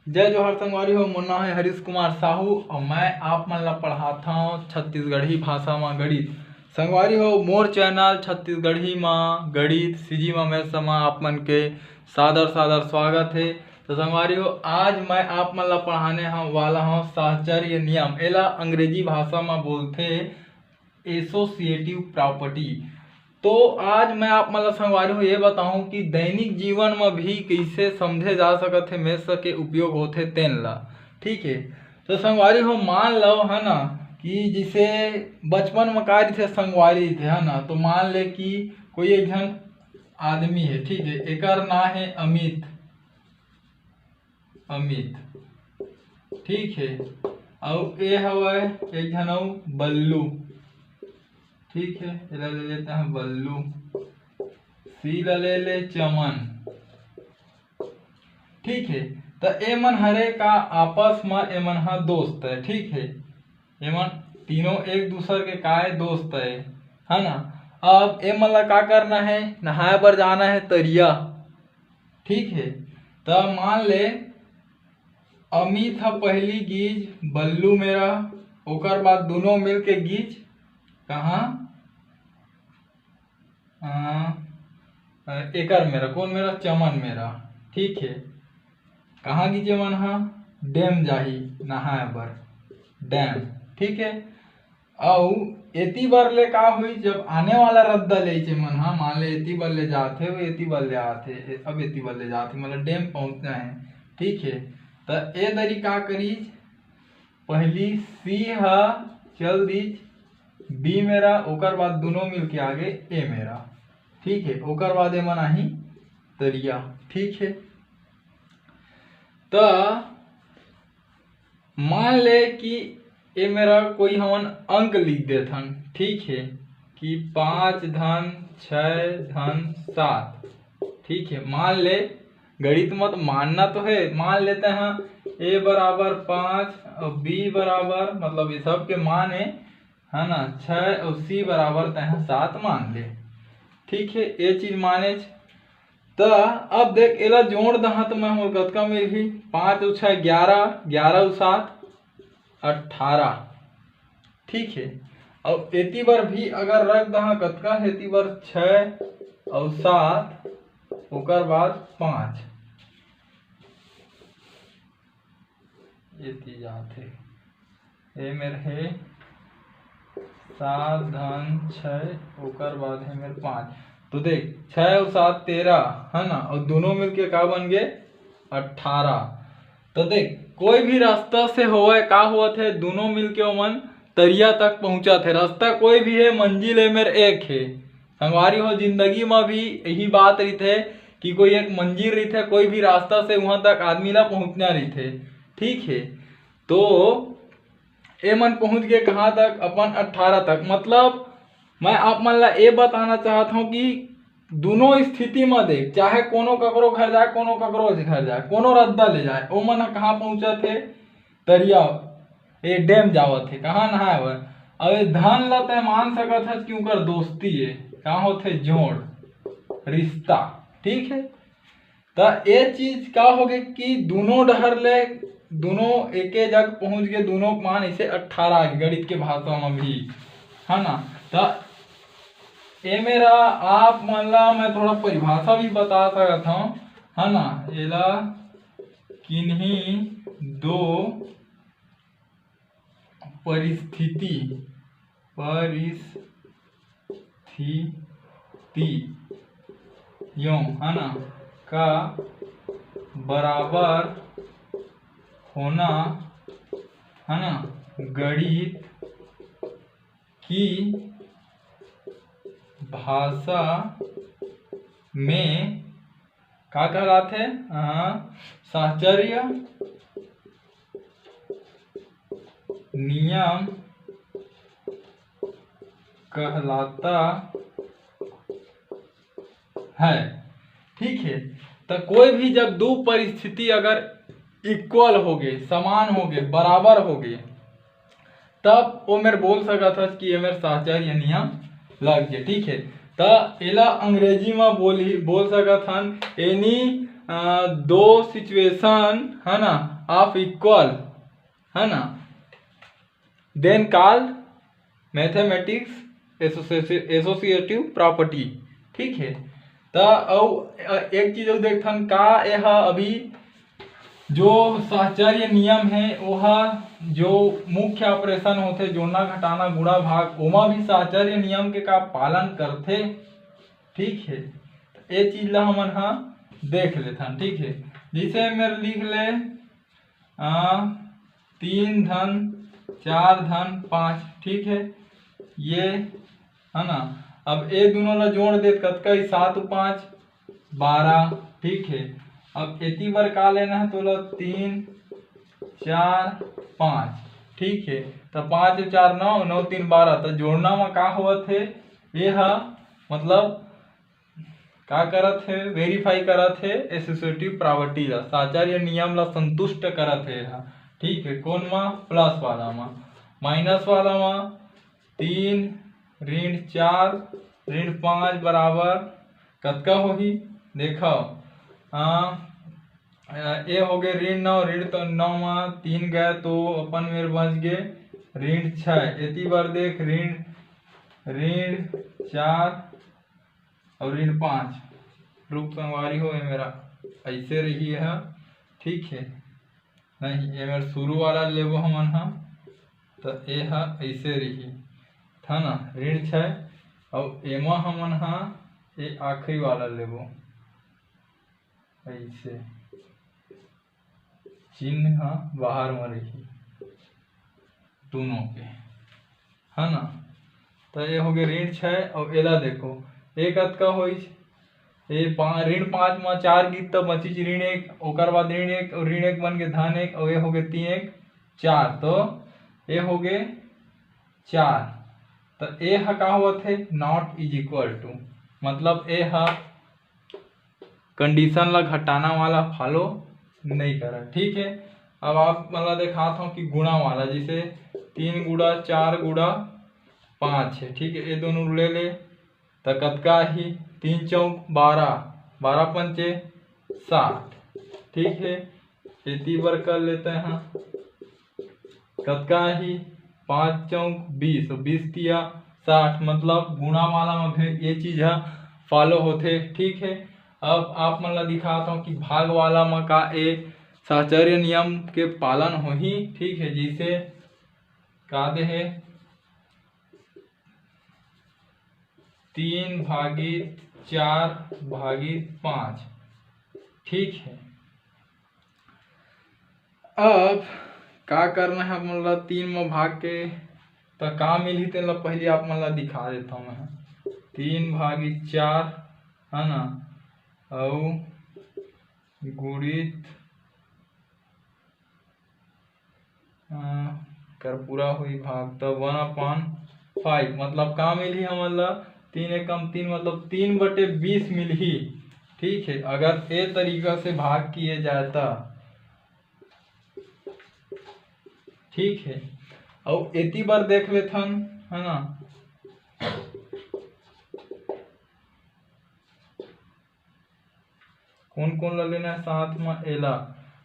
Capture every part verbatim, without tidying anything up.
जय जोहार संगवारी हो, मोर नाम है हरीश कुमार साहू और मैं आप मन ला पढ़ात हव छत्तीसगढ़ी भाषा मा गणित। संगवारी हो, मोर चैनल छत्तीसगढ़ी मा गणित सीजी मा मैं समा आप मन के सादर सादर स्वागत है। तो संगवारी हो, आज मैं आप मन ला पढ़ाने हव वाला हव साहचर्य नियम। एला अंग्रेजी भाषा मा बोलथे एसोसिएटिव प्रॉपर्टी। तो आज मैं आप मन ला संगवारी हो ये बताऊं कि दैनिक जीवन में भी कैसे समझे जा सकत है, मैथ्स के उपयोग होथे तेन ला। ठीक है, तो संगवारी हो मान लो है ना कि जिसे बचपन में का रहिथे संगवारी रहिथे है ना, तो मान ले कि कोई एक झन आदमी है, ठीक है, एकर नाम है अमित, अमित, ठीक है, अउ ए हवय एक झन अउ बल्लू, ठीक है, एला ले लेते हैं बल्लू, सी ला ले ले चमन, ठीक है। त ए मन हरे का आपस म ए मन ह दोस्त है, ठीक है, ए मन तीनों एक दूसर के काय दोस्त है, है ना। अब ए मन ला का करना है, नहाए बर जाना है तरिया, ठीक है। त मान ले अमित ह पहली गीज बल्लू मेरा, ओकर बाद दोनों मिल के गीज कहाँ, अ, अ, एकर मेरा, कौन मेरा, चमन मेरा, ठीक है। कहाँ गीज ए मन हा, डैम जाही नहाए बर, डैम, ठीक है। अउ एती बर ले का होई, जब आने वाला रद्दा ले जे मन हा, मान ले एती बर ले जात हे, वो एती बर ले आत हे, ए-, अब एती बर ले जात हे, मतलब डैम पहुंचना है, ठीक है। त ए दरी का करीज, पहली सी हा चल दीज बी मेरा, ओकर बाद दोनों मिलके आगे ए मेरा, ठीक है। ओकर बाद ए मन आही तरिया, ठीक है। त मान ले कि ए मेरा कोई हमन अंक लिख देथन, ठीक है, कि पाँच धन छः धन सात, ठीक है। मान ले, गणित मत मानना तो है, मान लेते हैं ए बराबर पाँच और बी बराबर, मतलब ये सब के मान है, है ना, छः और सी बराबर तैं सात मान ले, ठीक है, ये चीज माने। त अब देख, एला जोड़ दहा त मैं मोर कतका मिलही, पाँच और छः ग्यारह, ग्यारह और सात अट्ठारह, ठीक है। और एती बर भी अगर रख दहा कतका, एती बर छः और सात, ओकर बाद पाँच, एती जात हे, ए मेर हे सात धन छः, ओकर बाद हे मेर पाँच। तो देख, छः और सात तेरह, है ना, और दोनों मिलके का बन गए, अट्ठारह। तो देख, कोई भी रास्ता से होवय, का होवत हे, दोनों मिलके ओमन तरिया तक पहुंचत हे। रास्ता कोई भी हे, मंजिल ए मेर एक हे। संगवारी हो, जिंदगी म भी यही बात रहिथे कि कोई एक मंजिल रहिथे, कोई भी रास्ता से वहां तक आदमी ला पहुंचना रहिथे, ठीक है। तो ए मन पहुंच गए कहाँ तक, अपन अट्ठारह तक। मतलब मैं आप मन ला ए बताना चाहत हूँ कि दोनों स्थिति म देख, चाहे कोनो ककरो घर जाए, कोनो ककरो घर जाए, कोनो रद्दा ले जाए, ओमन ह कहाँ पहुंचत हे, तरिया, ए डैम जावत हे, कहाँ नहाए बर। अब ए धन ला तय मान सकत हस कि उनकर दोस्ती ए, का होथे, जोड़, रिश्ता, ठीक है। त ए चीज का होगे कि दोनों डहर ले, दोनों एके जग पहुंच गए, दोनों मान इसे अट्ठारह आ गए गणित के भाषा में भी, है ना। त ए मेरा आप मन ला मैं थोड़ा परिभाषा भी बता सकत हूँ, है ना। एला किन्हीं दो परिस्थिति, परिस्थिति यों, है ना, का बराबर होना, है ना, गणित की भाषा में का कहलाथे? हाँ, साहचर्य नियम कहलाता है। ठीक है, तो कोई भी जब दो परिस्थिति अगर इक्वल हो गए, समान हो गए, बराबर हो गए, तब वो मेर बोल सकत हस कि ये मेर साहचर्य नियम लग गए। ठीक है, त एला अंग्रेजी में बोल ही बोल सकत हन, एनी अ, दो सिचुएशन, है ना, ऑफ इक्वल, है ना, देन कॉल्ड मैथमेटिक्स एसोसिएटिव प्रॉपर्टी। ठीक है, त अउ अ, एक चीज अउ देखथन का, एह अभी जो साहचर्य नियम है, ओह जो मुख्य ऑपरेशन होथे, जोड़ना, घटाना, गुणा, भाग, ओमा भी साहचर्य नियम के का पालन करथे। ठीक है, त ए चीज ला हमन ह देख लेथन। ठीक है, जैसे मेरे लिख ले, आ, तीन धन चार धन पाँच। ठीक है, ये है ना। अब ए दोनों ला जोड़ दे, कतका ही? सात पाँच बारह। ठीक है, अब एती बर का लेना है तोला? तीन चार पाँच। ठीक है, तो पाँच चार नौ, नौ तीन बारह। तो जोड़ना में का होवत है? ये हा मतलब का करत है? वेरीफाई करत है एसोसिएटिव प्रॉपर्टी ला, साहचर्य नियम ला संतुष्ट करत है ये हा। ठीक है, कौन मा? प्लस वाला मा। माइनस वाला मा तीन ऋण चार ऋण पाँच बराबर कतका होही? देखो, हाँ, ए हो गए ऋण नौ, ऋण तो नौ मा तीन गए तो अपन मेर बच गए ऋण छः। एती बार देख, ऋण ऋण चार और ऋण पाँच। रुक संगवारी हो, ये मेरा ऐसे रही है। ठीक है, नहीं, ये मेरा शुरू वाला लेबो हमन हा, तो ये हा ऐसे रही था ना, ऋण छः, और एमा हमन हा ये आखिरी वाला लेबो, ऐसे चिन्ह हा बाहर में रही दोनों के, है ना। तो ये हो गए ऋण छः, और एला देखो, ये कतका होइस? ये पा-, ऋण पाँच में चार गिस तो बचिस ऋण एक, ओकर बाद ऋण एक, और ऋण एक बन के धन एक, और ये हो गए तीन एक चार, तो ये हो गए चार। तो ये हा का होवत है? Not is equal to, मतलब ये हा कंडीशन ला घटाना वाला फॉलो नहीं करा। ठीक है, अब आप मन ला देखात हूँ कि गुणा वाला, जैसे तीन गुणा चार गुणा पाँच है। ठीक है, ये दोनों ले ले तो कतका ही? तीन चौक बारह, बारह पंचे साठ। ठीक है, एती बर कर लेते हैं, कतका ही? पाँच चौक बीस, और बीस तिया साठ, मतलब गुणा वाला में भी ये चीज है फॉलो होथे। ठीक है, अब आप मन ला दिखाता हूँ कि भाग वाला में का ए साहचर्य नियम के पालन होही। ठीक है, जैसे का दे है तीन भागित चार भागित पाँच। ठीक है, अब का करना है आप मन ला? तीन में भाग के त का मिलही तेन ला पहली आप मन ला दिखा देता हूँ मैं। तीन भागित चार है ना, अउ गुणित अ, कर पूरा हुई भाग, त वन अपॉन फाइव, मतलब का मिलही हमन ला? तीन एकम तीन, मतलब तीन बटे बीस मिलही। ठीक है, अगर ए तरीका से भाग किए जाए त। ठीक है, अउ एती बर देख लेथन, है ना, कौन कौन ला लेना है साथ में? एला,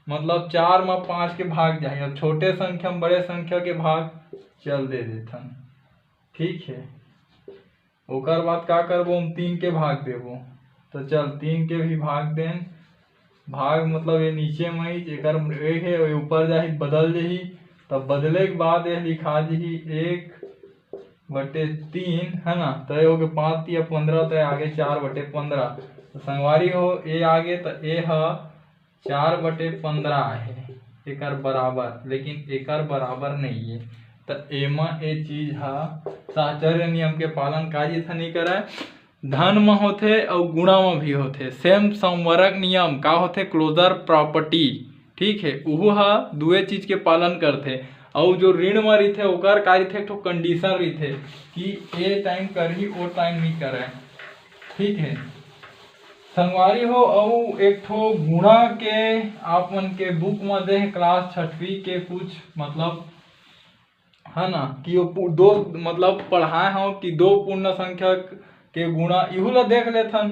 मतलब चार में पाँच के भाग जाही। अब छोटे संख्या में बड़े संख्या के भाग चल दे देथन। ठीक है, ओकर बाद का करबो? हम तीन के भाग देबो। तो चल, तीन के भी भाग देन। भाग मतलब ये नीचे में ही, एकर एक है, ये ऊपर जाही, बदल जाही। तब बदले के बाद ये लिखा जाही एक बटे तीन, है ना। तो ये हो गए पाँच तिया पंद्रह, तो ये आगे चार बटे पंद्रह। तो संगवारी हो, ये आगे तो ये ह चार बटे पंद्रह आहे, एकर बराबर, लेकिन एकर बराबर नहीं है। तो एमा ये चीज ह साहचर्य नियम के पालन काजी था नहीं करे। धन म होथे अउ गुणा म भी होथे। सेम संवरक नियम का होथे? Closure property. ठीक है, उहू ह दुए चीज के पालन करथे। अउ जो ऋण म रहिथे, ओकर का रहिथे? एक ठो कंडीशन रहिथे कि ए टाइम करही, ओ टाइम नहीं करे। ठीक है संगवारी हो, अउ एक ठो गुणा के आप मन के बुक म दे हे, क्लास छठवीं के कुछ, मतलब, है ना, कि वो पू-, दो, मतलब, पढ़ाए हो कि दो पूर्ण संख्या के गुणा, इहू ला देख लेथन।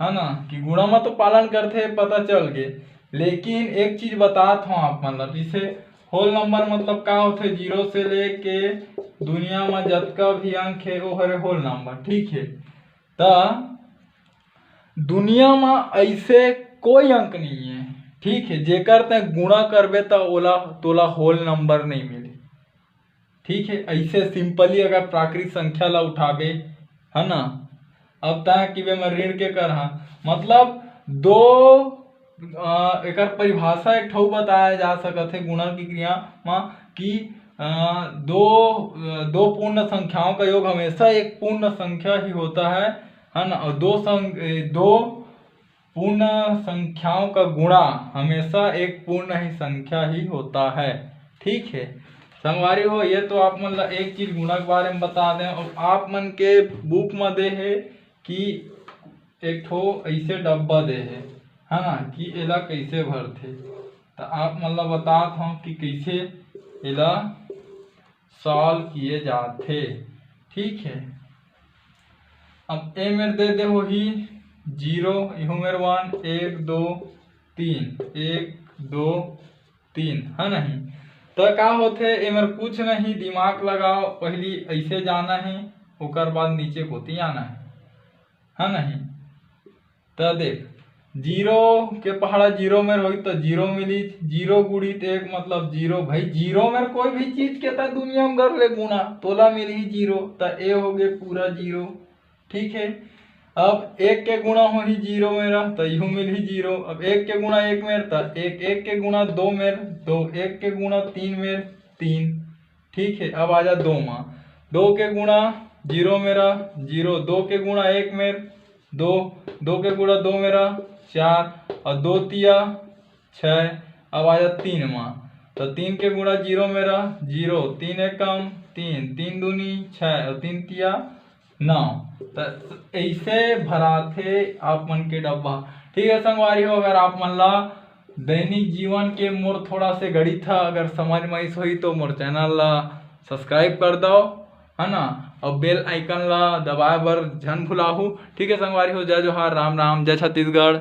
है ना, कि गुणा म तो पालन करथे, पता चल गे। लेकिन एक चीज बतात हूँ आप मन ला, जैसे होल नंबर मतलब का होथे, जीरो से लेके दुनिया म जतका भी अंक हे, वो हरे होल नंबर, ठीक है। त दुनिया म ऐसे कोई अंक नहीं है, ठीक है, जेकर तै गुणा करबे त ओला, तोला होल नंबर नहीं मिले, ठीक है। ऐसे सिंपली अगर प्राकृत संख्या ला उठाबे, है ना, अब तै कि बे मैं ऋण के करहा, मतलब दो, अ, एकर परिभाषा एक ठो बताया जा सकत है गुणा की क्रिया म कि अ, दो, अ, दो पूर्ण संख्याओं का योग हमेशा एक पूर्ण संख्या ही होता है, है ना, और दो संग-, ए, दो पूर्ण संख्याओं का गुणा हमेशा एक पूर्ण ही संख्या ही होता है, ठीक है। संगवारी हो, ये तो आप मन ला एक चीज गुणा के बारे में बता दें, और आप मन के बुक म दे है कि एक ठो ऐसे डब्बा दे है, है ना, कि एला कैसे भरथे। त आप मन ला बतात हूँ कि कैसे एला सॉल्व किए जाथे, ठीक है। अब ए मेर दे दे होही जीरो, इहू मेर वन, एक, दो, तीन, एक, दो, तीन, है नहीं? त का होथे, ए मेर कुछ नहीं, दिमाग लगाओ, पहली ऐसे जाना है, ओकर बाद नीचे कोती आना है, है नहीं? त देख, जीरो के पहाड़ा जीरो मेर होही त जीरो मिली, जीरो गुणित एक मतलब जीरो। भाई, जीरो मेर कोई भी चीज के त दुनिया में कर ले गुणा, तोला मिलही जीरो, त ए हो गे पूरा जीरो, ठीक है। अब एक के गुणा होही जीरो मेरा, त इहू मिलही जीरो। अब एक के गुणा एक मेर, त एक, एक के गुणा दो मेर, दो, एक के गुणा तीन मेर, तीन, ठीक है। अब आ जा दो मा, दो के गुणा जीरो मेरा, जीरो, दो के गुणा एक मेर, दो, दो के गुणा दो मेरा, चार, और दो तिया छः। अब आ जा तीन मा, तो तीन के गुणा जीरो मेरा, जीरो, तीन एकम तीन, तीन दूनी छः और तीन तिया नौ। तो ऐसे भराथे आप मन के डब्बा, ठीक है संगवारी हो। अगर आप मन ला दैनिक जीवन के मोर थोड़ा से गणित ह अगर समझ में आइस होही तो मोर चैनल ला सब्सक्राइब कर दव, है ना, और बेल आइकन ला दबाए बर झन भुलाहू, ठीक है संगवारी हो। जय जोहार, राम राम, जय छत्तीसगढ़।